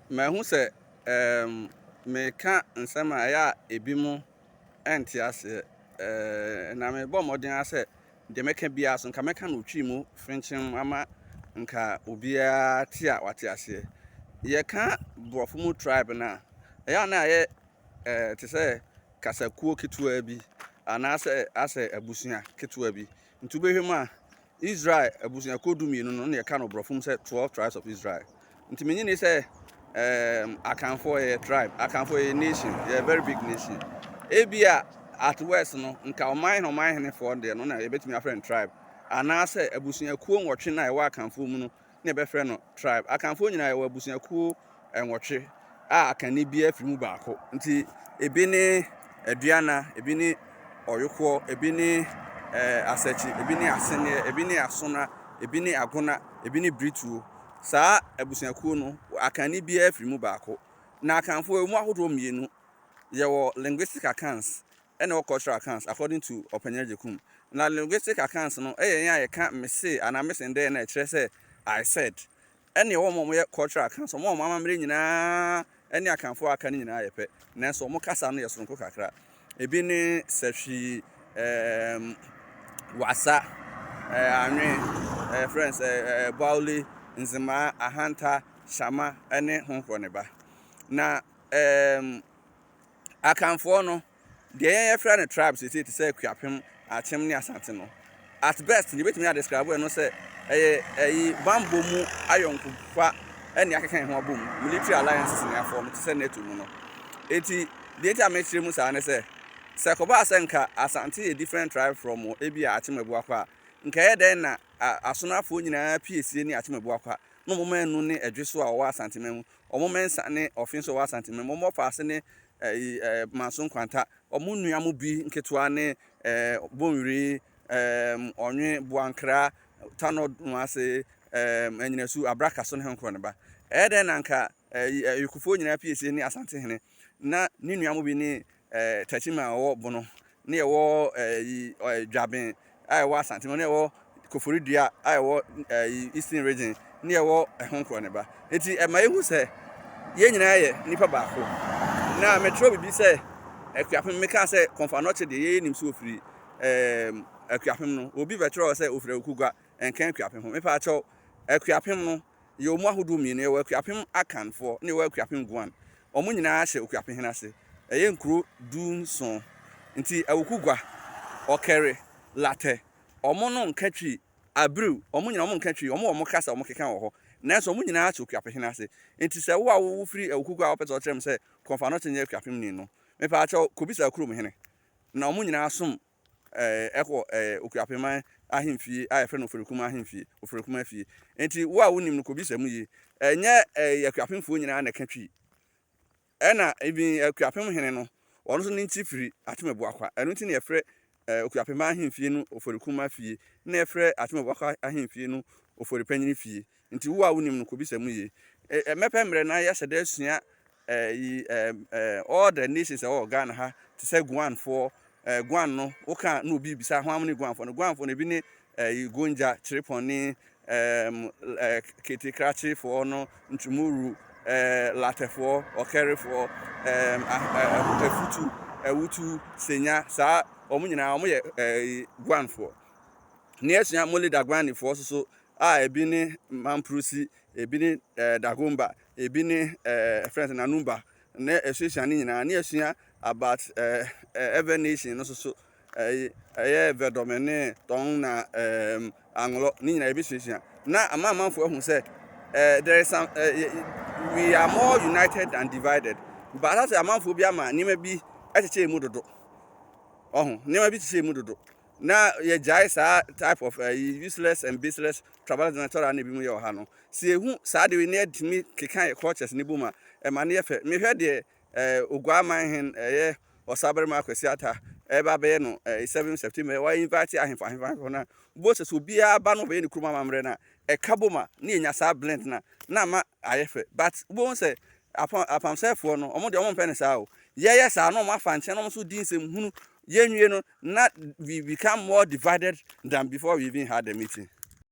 Mahu sɛ ɛɛm meka nsɛm a ɛyɛ a ebinom nte aseɛ. Na mebɔ mmɔden ara sɛ deɛ mɛka biara so nka mɛka no Twi mu frenkyem ama nka obiara te a wate aseɛ. Yɛka borɔfo mu tribe no a, ɛyɛ a na ayɛ te sɛ kasakuo ketewa bi anaasɛ asɛ abusua ketewa bi. Nti wobɛhwɛ mu a, Israel abusuakuo 12 no na yɛka no borɔfo mu sɛ 12 tribes of Israel. Nti menye ni sɛ Akanfoɔ yɛyɛ tribe, Akanfoɔ yɛyɛ nation, yɛyɛ very big nation. Ebia at worst no, nka ɔman hene ɔman henefoɔ deɛ no na yɛbɛtumi afrɛ no tribe. Anaasɛ abusuakuo 8 no a ɛwɔ Akanfoɔ mu no na yɛbɛfrɛ no tribe. Akanfoɔ nyinaa yɛwɔ abusuakuo 8 a akanni biara firi mu baako. Nti ebi ne Aduana, ebi ne Ɔyokoɔ, ebi ne Asakyi, ebi ne Aseneɛ, ebi ne Asona, ebi ne Agona, ebi ne Birituo. Saa abusuakuo no, akanni biara firi mu baako. Na Akanfoɔ ɛwɔ mu ahodoɔ mmienu. Yɛwɔ linguistic Akans ɛna ɛwɔ cultural Akans according to Ɔpanyin Agyekum. Na linguistic Akans no ɛyɛ yɛn a yɛka mese anaa mesendɛn na ɛkyerɛ sɛ "I said". Ɛne ɛwɔ wɔn a wɔyɛ cultural Akans, wɔn a wɔn amammerɛ nyinaa ɛne Akanfoɔ a aka no nyinaa yɛ pɛ. Nanso wɔn kasa no yɛ soronko kakra. Ebi ne Sɛhwi, Wasa, Anwe, friends, Baule, Nzemaa, Ahanta, Shama ɛne ho korɔ ne ba. Na Akanfoɔ no, deɛ yɛn yɛfrɛ no tribe seesei te sɛ Akuapem, Akyem ne Asante no, at best yɛbɛtumi adescribe ɛno sɛ ɛyɛ ɛyi bambɔ mu ayɔnkofa ɛne akeka yɛn ho abom, military alliances ne afɔm te sɛ NATO mu no. Eti deɛ nti a mekyerɛ mu saa ne sɛ, sɛ kɔbaa sɛ nka Asante yɛ different tribe from ebi a Akyem Abuakwa a, nka ɛyɛ dɛn na Asonafoɔ nyinaa piesie ne Akyem Abuakwa na wɔn manu ne Ɛdwe so a wɔwɔ Asanteman mu, wɔn mɛnsa ne Ɔfe nso a wɔwɔ Asanteman mu, wɔn ɔfaase ne ɛyi Manso Nkwanta, wɔn nua mo bi nketewa ne Bonwire, Ɔnwe, Boankra, Tano Noase, Anyinasu, Abraka so ne ho nkorɔ ne ba. Ɛyɛ dɛn na nka ɛyi Ayukufoɔ nyinaa piesie ne Asantehene na ne nua mo bi ne Takyima a ɔwɔ Bono, ne ɛwɔ ɛyi Dwaben a ɛwɔ Asante mu, ne ɛwɔ Koforidua a ɛwɔ ɛyi Eastern Region, ne ɛwɔ ɛho nkorɔ ne ba. Nti ɛma yɛhu sɛ yɛn nyinaa yɛ nipa baako. Na metwerɛ biribi sɛ Akuapem, meka sɛ Kɔmfo Anɔkye deɛ yɛyɛ nim sɛ ofiri Akuapem no, obi bɛtwerɛ sɛ ofiri Awukugua, ɛnka Akuapem ho. Mepa akyɛw, Akuapem no yɛwɔ mu ahodoɔ mmienu, yɛwɔ Akuapem Akanfoɔ ne yɛwɔ Akuapem Guan. Wɔn nyinaa hyɛ Okuapehene ase. Ɛyɛ nkuro 17. Nti Awukugua, Ɔkɛre, Latɛ, wɔn no nka Twi, Abiriw, wɔn nyinaa wɔn nka Twi, wɔn wɔ wɔn kasa a wɔkeka wɔ hɔ. Nanso wɔn nyinaa hyɛ Okuapehene ase. Nti sɛ wo a wofiri Awukugua a wopɛ sɛ ɔkyerɛ me sɛ Kɔmfo Anɔkye nyɛ Akuapemni no, mepa kyɛw, kɔbisa kuromhene. Na wɔn nyinaa som ɛkɔ Okuapeman ahemfie a yɛfrɛ no Oforikuma ahemfie, Oforikuma fie. Nti wo a wonim no kɔbisa mu yie. Ɛnyɛ Akuapemfoɔ nyinaa na ɛka Twi. Ɛna even Akuapem hene no, ɔno nso ne nkyi firi Akyem Abuakwa. Ɛno nti na yɛfrɛ Okuapeman ahemfie no Oforikuma fie, na yɛfrɛ Akyem Abuakwa ahemfie no Oforipanyini fie. Nti wo a wonim no kɔbisa mu yie. Mɛpɛ mmerɛ na yɛahyɛ da asua all the nations ɛwɔ Ghana ha te sɛ Guanfoɔ. Guan no woka na obi bisa hwan ne Guanfoɔ no. Guanfoɔ no ebi ne Gonja, Kyerepɔn ne Kete Krakyefoɔ no, Ntumuru, Latɛfoɔ, Ɔkɛrefoɔ, Afutu, Awutu, Senya, saa wɔn nyinaa wɔn yɛ Guanfoɔ. Ne yɛasua Mole Dagbanifoɔ nso so a ebi ne Mamprusi, ebi ne Dagomba, ebi ne ɛfrɛ no Nanumba, na ɛsuasua ne nyinaa. Ne yɛasua about Ewe nation no nso so, ɛyɛ Vedome ne Tɔn na Anglɔ, ne nyinaa yɛbɛsuasua. Na ama amanfoɔ ahu sɛ there is some we are more united than divided. But asɛ amanfoɔ bi ama nneɛma bi kyekyɛ mu dodo. Ɔho, nneɛma bi kyekyɛ mu dodo. Na yɛgyae saa type of useless and baseless tribalism na tɔra na ebi mu yɛ wɔ ha no. Sɛ yɛhu saa de wei na yɛtumi keka yɛ cultures ne bom a, ɛma no yɛ fɛ. Mehwɛ deɛ Oguaaman hen ɛyɛ Ɔsabarima Kwasi Ata ɛba abɛyɛ no 7 September, wɔ invite ahemfo ahemfo ahemfo no a, wobɛhu sɛ sɛ obiara ba no ɔbɛyɛ ne kurom amammerɛ no a, ɛka bom a, na yɛnya saa blend no a, na ama ayɛ fɛ. But wobɛhu sɛ apamsɛfoɔ no, wɔn deɛ wɔn mpɛ no saa o. Yɛyɛ saa na wɔn afa nkyɛn na wɔn nso di nsɛm hunu. Yɛnwie no, na we become more divided than before we even had the meeting.